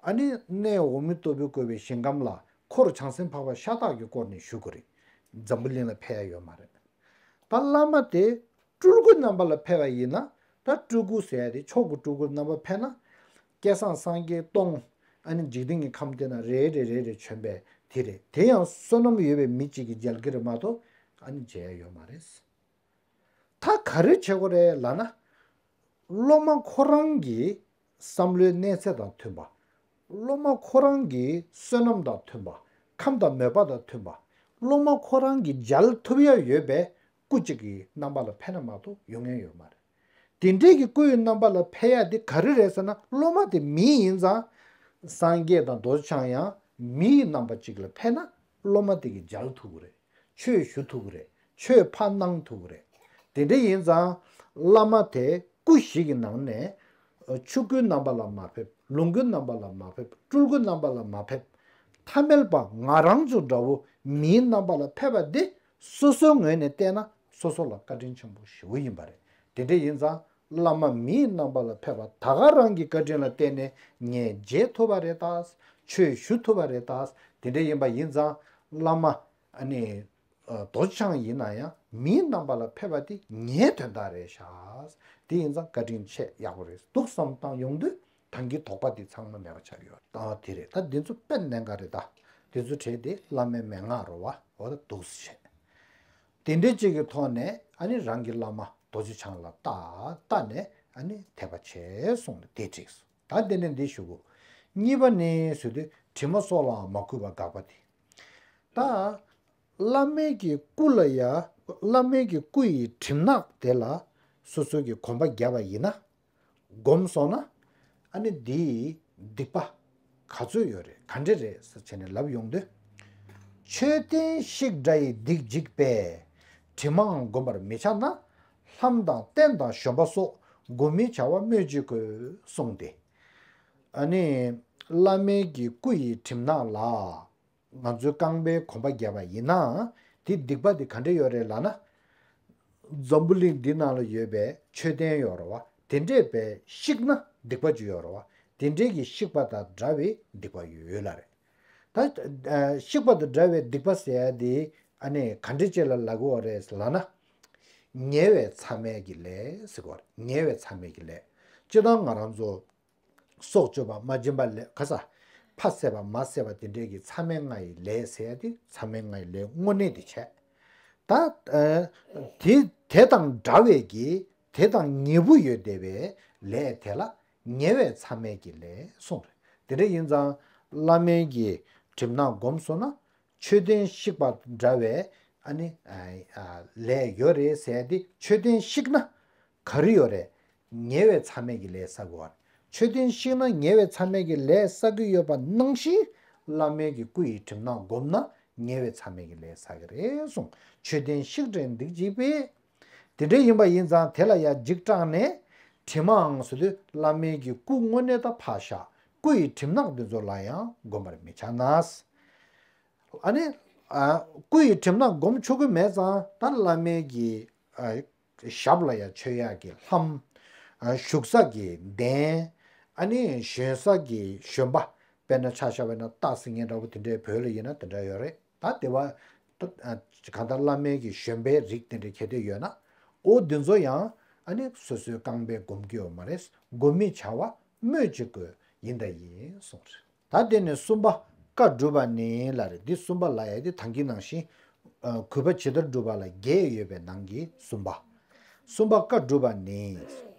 ཨ་ནི་གནས་འོག་མིན་སྟོབས་པས་བསྐོར་བའི་ཞིང་ཁམས་ལ་འཁོར་བྱང་སེམས་འཕགས་པ་ཤ་སྟག་གི་སྐོར་ནས་བཞུགས་དགོས་རེད། འཛམ་བུ་གླིང་ལ་ཕེབས་ཡ་ཡོད་མ་རེད། ད་བླ་མ་དེ་སྤྲུལ་སྐུའི་རྣམ་པ་ལ་ཕེབས་པ་ཡིན་ན། ད་སྤྲུལ་སྐུ་ཟེར་ཡ་དེ་མཆོག་གི་སྤྲུལ་སྐུའི་རྣམ་པ་ཕེབས་ན། བསྐལ་བཟང་སངས་རྒྱས་སྟོང་ཨ་ནི་འཇིག་རྟེན་གྱི་ཁམས་དེ་ན་རེ་རེ་རེ་རེ་བྱོན་པས་དེ་རེད། དེ་ཡང་བསོད་ནམས་ཡོད་པའི་མི་གཅིག་གིས་མཇལ་གྱི་རེད་མ་གཏོགས་ཨ་ནི་མཇལ་ཡ་ཡོད་མ་རེད། ད་ག་རེ་བྱེད་དགོས་རེད་ལབ་ན། སློབ་མ་ཁོ་རང་གི་བསམ་བློའི་གནས་ཚད་དང་མཐུན་པ། སློབ་མ་ཁོ་རང་གི་བསོད་ནམས་དང་མཐུན་པ། ཁམས་དང་མོས་པ་དང་མཐུན་པ། སློབ་མ་ཁོ་རང་གི་མཇལ་ཐུབ་ཡ་ཡོད་པའི་སྐུ་གཅིག་གི་རྣམ་པ་ལ་ཕེབས་ན་མ་གཏོགས་ཡོང་མཁན་ཡོད་མ་རེད། དེ་འདྲའི་གི་སྐུ་ཡི་རྣམ་པ་ལ་ཕེབས་ཡ་དེ་ག་རེ་རེད་ཟེར་ན། སློབ་མ་དེ་མི་ཡིན་ཙང་། སངས་རྒྱས་དང་རྡོ་རྗེ་འཆང་ཡང་མིའི་རྣམ་པ་གཅིག་ལ་ཕེབས་ན་སློབ་མ་དེ་གིས་མཇལ་ཐུབ་ཀྱི་རེད། ཆོས་ཞུ་ཐུབ་ཀྱི་རེད། ཆོས་ཕར་གནང་ཐུབ་ཀྱི་རེད། དེ་འདྲ་ཡིན་ཙང་བླ་མ་དེ་སྐུ་བཞི་གི་ནང་ནས་ཆོས་སྐུའི་རྣམ་པ་ལ་མ་ཕེབས། ལོངས་སྐུའི་རྣམ་པ་ལ་མ་ཕེབས། སྤྲུལ་སྐུའི་རྣམ་པ་ལ་མ་ཕེབས། ཐ་མལ་པ་ང་རང་ཚོ་འདྲ་བོ་མིའི་རྣམ་པ་ལ་ཕེབས་པ་འདི་སོ་སོའི་ངོས་ནས་བལྟས་ན་སོ་སོ་ལ་བཀའ་དྲིན་ཆེན་པོ་ཞེ་པོ་ཡིན་པ་རེད། དེ་འདྲ་ཡིན་ཙང་། བླ་མ་མིའི་རྣམ་པ་ལ་ཕེབས་པ་ད་ག་རང་གི་བཀའ་དྲིན་ལ་བརྟེན་ནས་ངས་མཇལ་ཐུབ་པ་རེད་ད། ཆོས་ཞུ་ཐུབ་པ་རེད་ད། དེ་འདྲ་ཡིན་པ་ཡིན་ཙང་བླ་མ་ཨ་ནི་རྡོ་རྗེ་འཆང་ཡིན་ན་ཡང་མིའི་རྣམ་པ་ལ་ཕེབས་པ་དེ་ངའི་དོན་དག་རེད་ཤག་དེ་ཡིན་ཙང་བཀའ་དྲིན་ཆེ་ཡག་པོ་རེད་འདུག་བསམ་བཏང་ཡོང་དུས་ད་གིན་དོགས་པ་དེ་ཚང་མ་མེད་པ་ཆགས་ཡོད། ད་དེ་རེད། ད་འདི་ཚོ་དཔེ་གནད་འགག་རེད་ད། དེ་ཚོ་བྲིས་ཏེ་བླ་མའི་མན་ངག་རེད་པ། འོ་ད་འདུག་སེ་བྱས། དེ་འདྲའི་གཅིག་གི་ཐོག་ནས་ཨ་ནི་རང་གི་བླ་མ་རྡོ་རྗེ་འཆང་ལ་བལྟ་བལྟ་ནས་ཨ་ནི་དད་པ་བྱས་གསུངས་ནས་དེ་བྲིས་སོང་། ད་དེ་ནས་འདི་ཞུ་གོ། གཉིས་པ་ནི་ཟེར་དུས་དྲི་མ་སོགས་ལའང་མ་གུས་པར་དགག་པ་དེ། ད་བླ་མའི་གི་སྐུ་ལ་ཡ། བླ་མའི་གི་སྐུ་ཡི་གྲིབ་ནག་དེ་ལ་སོ་སོ་གི་གོམ་པ་བརྒྱབ་པ་ཡིན་ན། བསྒོམས་སོང་ན། ཨ་ནི་འདིའི་སྡིག་པ་ག་ཚོད་ཡོད་རེད། ག་འདྲ་རེད་ཟེར་བྱས་ནས་ལབ་ཡོང་དུས། མཆོད་རྟེན་བཤིག་དགྲ་ཡི་སྡིག་འཇིག་པས། དྲི་མའང་བསྒོམ་པར་མི་བྱ་ན། ལྷམ་དང་རྟེན་དང་བཞོན་པ་སོགས། བསྒོམ་མི་བྱ་བ་སྨོས་ཅི་དགོས། གསུངས་ཏེ། ཨ་ནི་བླ་མའི་གི་སྐུ་ཡི་གྲིབ་ནག་ལ། ང་ཚོའི་རྐང་པའི་གོམ་པ་བརྒྱབ་པ་ཡིན་ན། དེ་སྡིག་པ་དེ་ག་འདྲ་ཡོད་རེད་ལབ་ན། འཛམ་བུ་གླིང་འདི་ནང་ལ་ཡོད་པའི་མཆོད་རྟེན་ཡོད་རེད་པ། དེ་འདྲས་པའི་བཤིག་ན་སྡིག་པ་ཅིག་ཡོད་རེད་པ། དེ་འདྲས་ཀྱི་བཤིག་པ་དང་འདྲ་བའི་སྡིག་པ་ཡོད་ལ་རེད། ད་ཨ་བཤིག་པ་དང་འདྲ་བའི་སྡིག་པ་ཟེར་ཡ་དེ་ཨ་ནི་ག་འདྲ་ཅིག་ལ་ལབ་ཀྱི་ཡོད་རེད་ལབ་ན། ཉེ་བའི་མཚམས་མེད་ཀྱི་ལས་ཟེར་གྱི་ཡོད་རེད། ཉེ་བའི་མཚམས་མེད་ཀྱི་ལས། སྤྱིར་བཏང་ང་རང་ཚོ། སྲོག་གཅོད་པ། མ་བྱིན་པ་ལས་ག་ས། ཕ་བསད་པ། མ་བསད་པ། དེ་འདྲའི་གི་མཚམས་མེད་ལྔ་ཡི་ལས་ཟེར་ཡ་དེ་མཚམས་མེད་ལྔ་ཡི་ལས་དངོས་གནས་དེ་བྱས། ད་ཨ་དེ་དེ་དང་འདྲ་བའི་གི་དེ་དང་ཉེ་པོ་ཡོད་བསྡད་པའི་ལས་དེ་ལ་ཉེ་བའི་མཚམས་མེད་ཀྱི་ལས་གསུངས་རེད། དེ་འདྲ་ཡིན་ཙང་བླ་མའི་གི་གྲིབ་ནག་བསྒོམས་སོང་ན། མཆོད་རྟེན་བཤིག་པ་འདྲ་བའི་ཨ་ནི་ཨ་ཨ་ལས་ཡོད་རེད་ཟེར་ཏེ། མཆོད་རྟེན་བཤིག་ན་ག་རེ་ཡོད་རེད། ཉེ་བའི་མཚམས་མེད་ཀྱི་ལས་བསགས་ཀྱི་ཡོད་རེད། མཆོད་རྟེན་བཤིག་ན་ཉེ་བའི་མཚམས་མེད་ཀྱི་ལས་བསགས་ཀྱི་ཡོད་པ་ནང་བཞིན། བླ་མའི་གི་སྐུ་ཡི་གྲིབ་ནག་བསྒོམས་ན་ཉེ་བའི་མཚམས་མེད་ཀྱི་ལས་བསགས་ཀྱི་རེད་གསུངས། མཆོད་རྟེན་བཤིག་དགྲའི་སྡིག་འཇིག་པས། དེ་འདྲ་ཡིན་པ་ཡིན་ཙང་དེ་ལ་ཡང་འཇིགས་སྐྲག་ནས། དྲི་མའང་ཟེར་དུས་བླ་མའི་གི་སྐུ་དངོས་གནས་ད་ཕར་བཞག་སྐུ་ཡི་གྲིབ་ནག་འདི་ཚོ་ལ་ཡང་བསྒོམ་པར་མི་བྱ་ན། ཨ་ནི། ཨ། སྐུ་ཡི་གྲིབ་ནག་བསྒོམ་ཆོག་གི་མེད་ཙང་ད་བླ་མའི་གི། ཨ། ཞབས་ལ་ཡང་མཆོད་ཡག་གི་ལྷམ། ཨ། བཞུགས་ས་གི་གདན། ཨ་ནི་བཞོན་ས་གི་བཞོན་པ། དཔེར་ན་ཆ་བཞག་པ་ཡིན་ན་རྟགས་ཟེར་མཁན་འདྲ་བོ་དེ་འདྲའི་བོད་ལ་ཡིན་ན་དེ་འདྲ་ཡོད་རེད། ད་དེ་བ། ད། ཨ། གང་ལྟར་བླ་མའི་གི་བཞོན་པའི་རིགས་དེ་འདྲ་གལ་ཏེ་ཡོད་ན། འོ་འདི་ཚོ་ཡང་ཨ་ནི་སོ་སོའི་རྐང་པས་བསྒོམ་གྱི་ཡོད་མ་རེད། བསྒོམ་མི་བྱ་བ་སྨོས་ཅི་དགོས། ཡིན་ད་ཡིན་གསུངས་རེད། ད་དེ་ནས་གསུམ་པ་བཀའ་སྒྲུབ་པ་ནི་ལ་རེད། འདི་གསུམ་པ་ལ་ཡ་དེ་ད་གིན་ནང་བཞིན། ཨ། གུས་པ་ཇི་ལྟར་སྒྲུབ་པ་ལ་བརྒྱད་ཡོད་པའི་ནང་གི་གསུམ་པ། གསུམ་པ་བཀའ་སྒྲུབ་པ་ནི།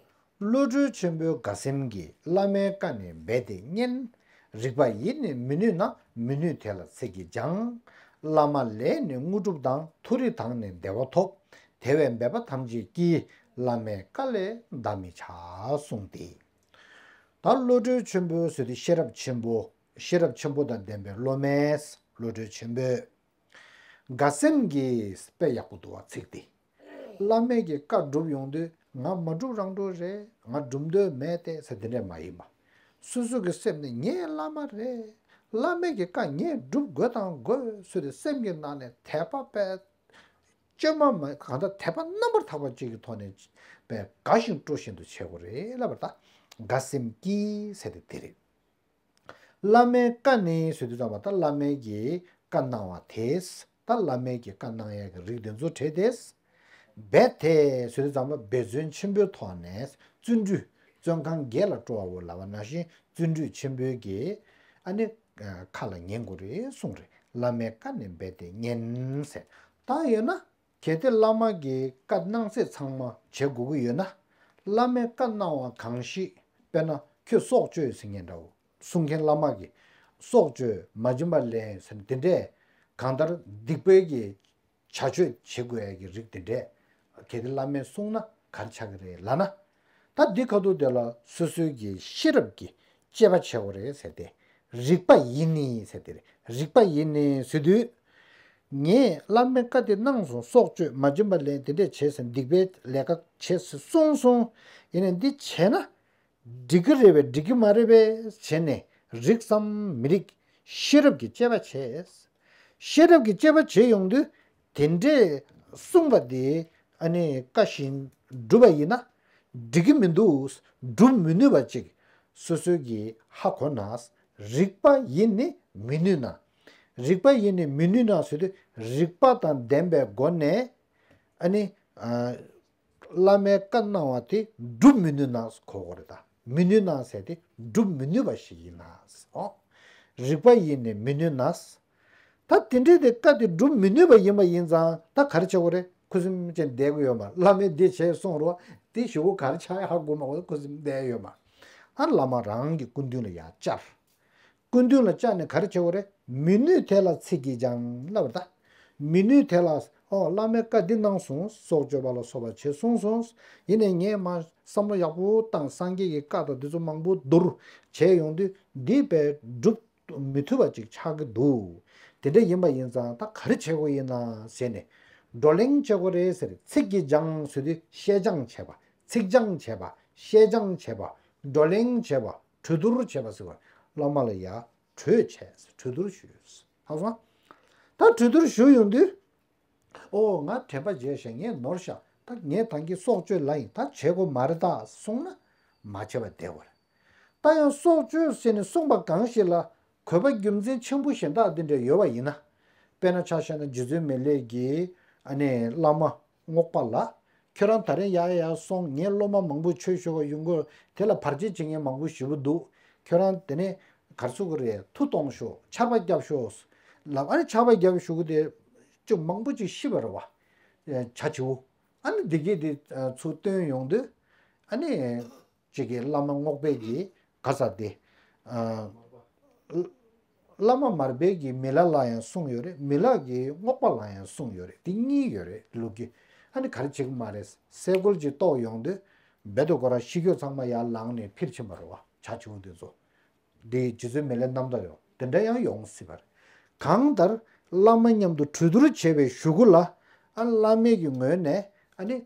བློ་གྲོས་ཆེན་པོའི་དགའ་སེམས་ཀྱིས་བླ་མའི་བཀའ་ནི་རྦད་དེ་ཉན། རིག་པ་ཡིས་ནི་མི་ནུས་ན། མི་ནུས་དེ་ལ་ཚིག་གིས་སྦྱང་། བླ་མ་ལས་ནི་དངོས་གྲུབ་དང་། མཐོ་རིས་དང་ནི་བདེ་བ་ཐོབ། དེ་བས་འབད་པ་ཐམས་ཅད་ཀྱིས། བླ་མའི་བཀའ་ལས་འདའ་མི་བྱ། གསུངས་ཏེ། ད་བློ་གྲོས་ཆེན་པོ་ཟེར་དུས་ཤེས་རབ་ཆེན་པོ། ཤེས་རབ་ཆེན་པོ་དང་ལྡན་པའི་སློབ་མས། བློ་གྲོས་ཆེན་པོས། དགའ་སེམས་ཀྱིས། དཔེ་ཡག་པོ་འདུག་བ་ཚིག་འདི། བླ་མས་ཀྱི་བཀའ་སྒྲུབ་ཡོང་དུས་ང་མ་སྒྲུབ་རང་སྒྲུབ་རེད། ང་སྒྲུབ་འདོད་མེད་དེ་ཟེར་དེ་འདྲས་མ་ཡིན་པ། སོ་སོ་གི་སེམས་ནས་ངའི་བླ་མ་རེད། བླ་མས་ཀྱི་བཀའ་ངས་སྒྲུབ་དགོས་དང་དགོས་ཟེར་ཏེ་སེམས་ཀྱི་ནང་ནས་དད་པ་དཔེ་བཅོས་མ་མ་གང་ལྟར་དད་པ་རྣམ་པར་དག་པ་ཅིག་གི་ཐོག་ནས་དཔེ་དགའ་བཞིན་སྤྲོ་བཞིན་དུ་བྱེད་དགོས་རེད་ལབ་པ། ད་དགའ་སེམས་ཀྱིས་ཟེར་ཏེ་དེ་རེད། བླ་མའི་བཀའ་ནི་ཟེར་དུས་ཙམ་པ་ད་བླ་མས་ཀྱི་བཀའ་གནང་བ་དེ། ད་བླ་མས་ཀྱི་བཀའ་གནང་ཡག་གི་རིགས་དེ་ཚོ་བྲིས་ཏེ། འབད་དེ་ཟེར་དུས་ཙམ་པ་འབད་བརྩོན་ཆེན་པོའི་ཐོག་ནས་བརྩོན་འགྲུས། བརྩོན་གང་དགེ་ལ་སྤྲོ་བའོ་ལབ་པ་ནང་བཞིན་བརྩོན་འགྲུས་ཆེན་པོའི་གི་ཨ་ནི་ཁ་ལ་ཉན་དགོས་རེད་གསུངས་རེད། བླ་མའི་བཀའ་ནི་འབད་དེ་ཉན་ཟེར། ད་ཡོད་ན། གལ་ཏེ་བླ་མ་གི་བཀའ་གནང་ཚད་ཚང་མ་བྱེད་དགོས་ཀྱི་ཡོད་ན། བླ་མས་བཀའ་གནང་བ་གང་ཞིག་དཔེར་ན་ཁྱོད་སྲོག་གཅོད་ཟེར་མཁན་འདྲ་བོ། གསུང་མཁན་བླ་མ་གིས་སྲོག་གཅོད། མ་བྱིན་པ་ལེན་ཟེར་ནས་དེ་འདྲས་གང་ལྟར་སྡིག་པའི་གི་བྱ་སྤྱོད་བྱེད་དགོས་ཡ་གི་རིགས་དེ་འདྲས་གལ་ཏེ་བླ་མས་གསུངས་ན་ག་རེ་ཆགས་ཀྱི་རེད་ལབ་ན། ད་འདི་ཁ་ཐུག་དེ་ལ་སོ་སོའི་གི་ཤེས་རབ་ཀྱིས་དཔྱད་པ་བྱེད་དགོས་རེད་ཟེར་ཏེ། རིགས་པ་ཡིས་ནི་ཟེར་ཏེ་རེད། རིགས་པ་ཡིས་ནི་ཟེར་དུས། ངས་བླ་མའི་བཀའ་དེ་གནང་སོང་། སྲོག་གཅོད། མ་བྱིན་པ་ལེན། དེ་འདྲས་བྱས་ཟིན། སྡིག་པའི་ལས་ཀ་བྱས་ཟིན་གསུངས་སོང་། ཡིན་ནའི་འདི་བྱས་ན་འགྲིག་གི་རེད་པས་འགྲིག་གི་མ་རེད་པས་བྱས་ནས་རིགས་སམ་མི་རིགས་ཤེས་རབ་ཀྱིས་དཔྱད་པ་བྱས། ཤེས་རབ་ཀྱིས་དཔྱད་པ་བྱས་ཡོང་དུས། དེ་འདྲས་གསུངས་པ་དེ་ཨ་ནི་བཀའ་བཞིན་བསྒྲུབ་པ་ཡིན་ན་འགྲིག་གི་མི་འདུག་སྒྲུབ་མི་ནུས་པ་ཅིག་སོ་སོའི་གི་ཧ་གོ་ན། རིགས་པ་ཡིས་ནི་མི་ནུས་ན། རིགས་པ་ཡིས་ནི་མི་ནུས་ན་ཟེར་དུས་རིགས་པ་དང་ལྡན་པའི་སྒོ་ནས་ཨ་ནི་ཨ། བླ་མའི་བཀའ་གནང་བ་དེ་སྒྲུབ་མི་ནུས་ན་གོ་དགོས་རེད་ད། མི་ནུས་ན་ཟེར་དེ་སྒྲུབ་མི་ནུས་པ་ཞིག་ཡིན་ན། ཨོ། རིགས་པ་ཡིས་ནི་མི་ནུས་ན། ད་དེ་འདྲའི་དེ་བཀའ་དེ་སྒྲུབ་མི་ནུས་པ་ཡིན་པ་ཡིན་ཙང་ད་ག་རེ་བྱེད་དགོས་རེད། ཁུ་སིམ་ཅན་བསྡད་དགོས་ཡོད་མ། བླ་མས་འདི་བྱས་གསུངས་རོགས་དེ་ཞུ་དགོས་ག་རེ་ཆགས་ཡ་ཧ་གོ་མ་གོ་ཁུ་སིམ་བསྡད་ཡོད་མ། ཨ་བླ་མ་རང་གི་སྐུ་མདུན་ལ་ཡར་བཅར། སྐུ་མདུན་ལ་བཅར་ནས་ག་རེ་བྱེད་དགོས་རེད། མི་ནུས་དེ་ལ་ཚིག་གིས་ཀྱང་ལབ་པ་ད། མི་ནུས་དེ་ལ་ཨོ་བླ་མས་བཀའ་འདི་གནང་སོང་། སྲོག་གཅོད་པ་ལ་སོགས་པ་བྱེད་གསུངས་སོང་། ཡིན་ནའི་ངས་མ་བསམ་བློ་ཡག་པོ་བཏང་སངས་རྒྱས་ཀྱི་བཀའ་དང་འདི་ཚོ་མང་པོ་བསྡུར་བྱས་ཡོང་དུས་འདི་དཔེ་སྒྲུབ་མི་ཐུབ་པ་ཅིག་ཆགས་ཀྱི་འདུག་དེ་འདྲ་ཡིན་པ་ཡིན་ཙང་ད་ག་རེ་བྱེད་དགོས་ཡིན་ན་ཟེར་ནས་བགྲོ་གླེང་བྱེད་དགོས་རེད་ཟེར། ཚིག་གིས་སྦྱང་ཟེར་དུས་བཤད་སྦྱང་བྱེད་པ། ཚིག་སྦྱང་བྱེད་པ། བཤད་སྦྱང་བྱེད་པ། བགྲོ་གླེང་བྱེད་པ། གྲོས་བསྡུར་བྱེད་པ་ཟེར་བ། བླ་མ་ལ་ཡ་གྲོས་བྱས། གྲོས་བསྡུར་ཞུས། ཧ་སོང་། ད་གྲོས་བསྡུར་ཞུ་ཡོང་དུས། ཨོ་ང་དྲན་པ་བརྗེད་ཤག་ངས་ནོར་ཤག་ད་ངས་ད་གིན་སྲོག་གཅོད་ལ་ཡིན་ད་བྱེད་དགོས་མ་རེད་ད་གསུངས་ན་མ་བྱེད་པ་བསྡད་དགོས་རེད། ད་ཡང་སྲོག་གཅོད་ཟེར་ནས་གསུངས་པ་གང་ཞིག་ལ་གོ་བ་རྒྱུ་མཚན་ཆེན་པོ་གཞན་དག་འདི་འདྲ་ཡོད་པ་ཡིན་ན། དཔེར་ན་ཆ་བཞག་ན་རྗེ་བཙུན་མི་ལས་ཀྱི་ཨ་ནི་བླ་མ་རྔོག་པ་ལ། ཁྱོད་རང་ད་རེས་ཡར་ཡར་སོང་། ངའི་སློབ་མ་མང་པོ་ཆོས་ཞུ་བ་ཡོང་གི། དེ་ལ་བར་ཆད་བྱེད་མཁན་མང་པོ་ཞེ་པོ་འདུག་ཁྱོད་རང་དེ་ནས་གར་སོ་གི་རེད། མཐུ་གཏོང་ཤོག་ཆར་པ་བརྒྱབ་ཤོག་ལབ། ཨ་ནི་ཆར་པ་བརྒྱབ་ཞུ་གི་དེ་ཅུང་མང་པོ་ཅིག་ཤི་བ་རེད་བ། བྱ་བྱིའུ། ཨ་ནི་འདི་གས་དེ་ཚུར་བཏོན་ཡོང་དུས། ཨ་ནི། གཅིག་གིས་བླ་མ་རྔོག་པའི་གི་ག་ས་དེ། ཨ། བླ་མ་མར་པའི་གི་མི་ལ་ལ་ཡང་གསུངས་ཡོད་རེད། མི་ལ་གི་རྔོག་པ་ལ་ཡང་གསུངས་ཡོད་རེད། དེ་གཉིས་ཡོད་རེད་ལོ་རྒྱུས། ཨ་ནི་ག་རེ་བྱེད་ཀྱི་མ་རེད། སེ་གོལ་ཅིག་གཏོགས་ཡོང་དུས་རྦད་དེ་ཁོ་རང་ཤི་ཁྱོད་ཚང་མ་ཡར་ལངས་ནས་ཕྱིར་ཕྱིན་པ་རེད་བ། བྱ་བྱིའུ་དེ་ཚོ། འདི་རྗེ་བཙུན་མི་ལའི་རྣམ་ཐར་ཡོད། དེ་འདྲ་ཡང་ཡོང་སྲིད་པ་རེད། གང་ལྟར་བླ་མ་མཉམ་དུ་གྲོས་བསྡུར་བྱས་པའི་གཞུག་གུ་ལ། ཨ་བླ་མའི་གི་ངོས་ནས་ཨ་ནི།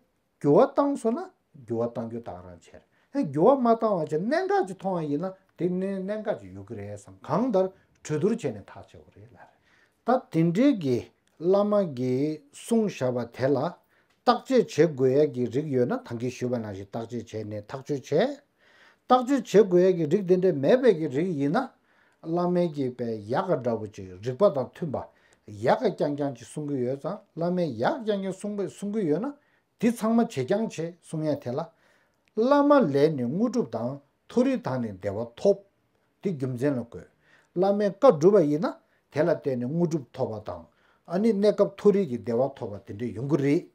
འགྱུར་བ་བཏང་སོང་ན་འགྱུར་བ་བཏང་རྒྱུ་ད་ག་རང་བྱས་རེད། ཨེ་འགྱུར་བ་མ་བཏང་བ་བྱས་གནད་འགག་ཅིག་མཐོང་བ་ཡིན་ན་དེ་ནི་གནད་འགག་ཅིག་ཡོད་ཀྱི་རེད་བསམ། གང་ལྟར་གྲོས་བསྡུར་བྱས་ནས་ཐག་བཅད་དགོས་རེད་ལབ་རེད། ད་དེ་འདྲའི་གི་བླ་མ་གིས་གསུངས་བཞག་པ་དེ་ལ་བརྟག་དཔྱད་བྱེད་དགོས་ཡ་གི་རིགས་ཡོད་ན་ད་གིན་ཞུས་པ་ནང་བཞིན་བརྟག་དཔྱད་བྱས་ནས་ཐག་གཅོད་བྱས། བརྟག་དཔྱད་བྱེད་དགོས་ཡ་གི་རིགས་དེ་འདྲ་མེད་པའི་གི་རིགས་ཡིན་ན། བླ་མའི་གི་དཔེ་ཡག་ག་འདྲ་བོ་ཅིག་རིགས་པ་དང་མཐུན་པ་ཡག་ག་རྐྱང་རྐྱང་ཅིག་གསུང་གི་ཡོད་ཙང་། བླ་མས་ཡག་རྐྱང་རྐྱང་གསུང་པ་གསུང་གི་ཡོད་ན། དེ་ཚང་མ་བྱེད་རྐྱང་བྱེད་གསུང་ཡ་དེ་ལ། བླ་མ་ལས་ནི་དངོས་གྲུབ་དང་མཐོ་རིས་དང་ནི་བདེ་བ་ཐོབ། དེ་རྒྱུ་མཚན་ལ་བཀོད། བླ་མའི་བཀའ་བསྒྲུབས་པ་ཡིན་ན་དེ་ལ་བརྟེན་ནས་དངོས་གྲུབ་ཐོབ་པ་དང་། ཨ་ནི་གནས་སྐབས་མཐོ་རིས་ཀྱི་བདེ་བ་ཐོབ་པ་དེ་འདྲ་ཡོང་གི་རེད།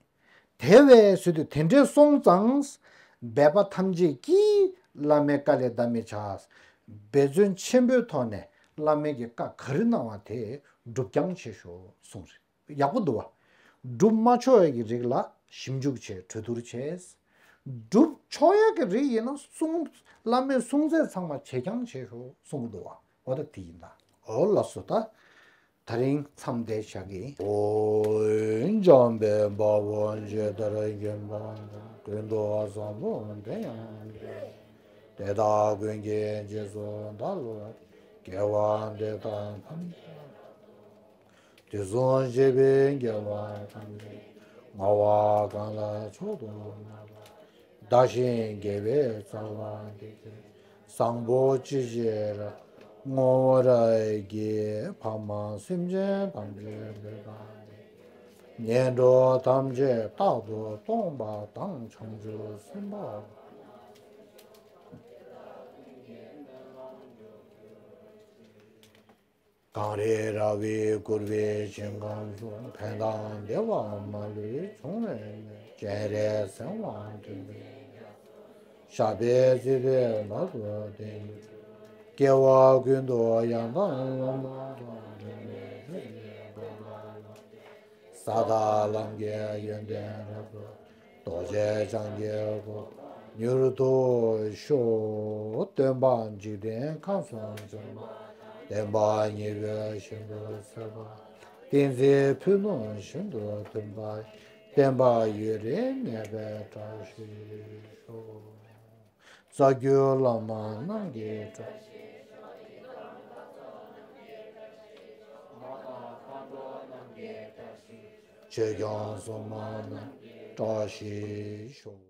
དེ་བས་ཟེར་དུས་དེ་འདྲས་སོང་ཙང་། འབད་པ་ཐམས་ཅད་ཀྱིས་བླ་མའི་བཀའ་ལས་འདའ་མི་བྱ། འབད་བརྩོན་ཆེན་པོའི་ཐོག་ནས་བླ་མའི་གི་བཀའ་ག་རེ་གནང་བ་དེ་སྒྲུབ་རྐྱང་བྱེད་ཤོག་གསུངས་རེད། ཡག་པོ་འདུག་བ། སྒྲུབ་མ་ཆོག་ཡ་གི་རིགས་ལ་ཞིབ་འཇུག་བྱས། གྲོས་བསྡུར་བྱས། སྒྲུབ་ཆོག་ཡ་གི་རིགས་ཡིན་ན་གསུང་། བླ་མའི་གསུང་ཚད་ཚང་མ་བྱེད་རྐྱང་བྱེད་ཤོག་གསུང་གི་འདུག་བ། འོ་ད་དེ་ཡིན་ད། འོ་ལགས་སོ་ད། ད་རིང་མཚམས་འདི་བཞག་གི། འོ། འཇམ་དཔལ་དཔའ་བོས་ཇི་ལྟར་མཁྱེན་པ་དང་། ཀུན་ཏུ་བཟང་པོ་དེ་ཡང་འདྲ། དེ་དག་ཀུན་གྱི་རྗེས་སུ་བདག་སློབ་ཅིང་། དགེ་བ་འདི་དག་ཐམས་ཅད་དུས་གསུམ་གཤེགས་པའི་རྒྱལ་བ་ཐམས་ཅད་ཀྱིས། བསྔོ་བ་གང་ལ་མཆོག་ཏུ་བསྔགས་པ། བདག་གཞན་དགེ་བའི་རྩ་བ་འདི་ཀུན། བཟང་པོ་ཅི་མཆིས་རབ་བསྔོ་བར་བགྱི། ཕ་མ་སེམས་ཅན་ཐམས་ཅད་ལུས་དང་ནི། ངན་འགྲོ་ཐམས་ཅད་རྟག་ཏུ་སྟོངས་པ་དང་། བྱང་ཆུབ་སེམས་དཔའ་གངས་རི་ར་བས་བསྐོར་བའི་ཞིང་ཁམས་སུ། ཕན་དང་བདེ་བ་མ་ལུས་འབྱུང་བའི་གནས། སྤྱན་རས་གཟིགས་དབང་ཐོབ་པའི་རྒྱ་མཚོ། ཞབས་པད་སྲིད་པའི་བར་དུ་བརྟན་གྱུར་ཅིག། སྐྱེ་བ་ཀུན་ཏུ་ཡང་དག་བླ་མ་དང་། འབྲལ་མེད་ཐུགས་ཀྱི་བཀོད་པ་ལ། ས་དང་ལམ་གྱི་ཡོན་ཏན་རབ་ཏུ། རྡོ་རྗེ་འཆང་གི་གོ་འཕང་མྱུར་ཐོབ་ཤོག། སྟོན་པ་འཇིག་རྟེན་ཁམས་སུ་བྱོན་པ། བསྟན་པ་ཉི་འོད་བཞིན་དུ་གསལ་བ། བསྟན་འཛིན་ཕུན་སུམ་ཚོགས་པ། བསྟན་པ་ཡུན་རིང་གནས་པའི་བཀྲ་ཤིས་ཤོག། རྩ་བརྒྱུད་བླ་མ་རྣམས་ཀྱི་བཀྲ་ཤིས་ཤོག། ཆོས་སྐྱོང་སྲུང་མ་རྣམས་ཀྱི་བཀྲ་ཤིས་ཤོག།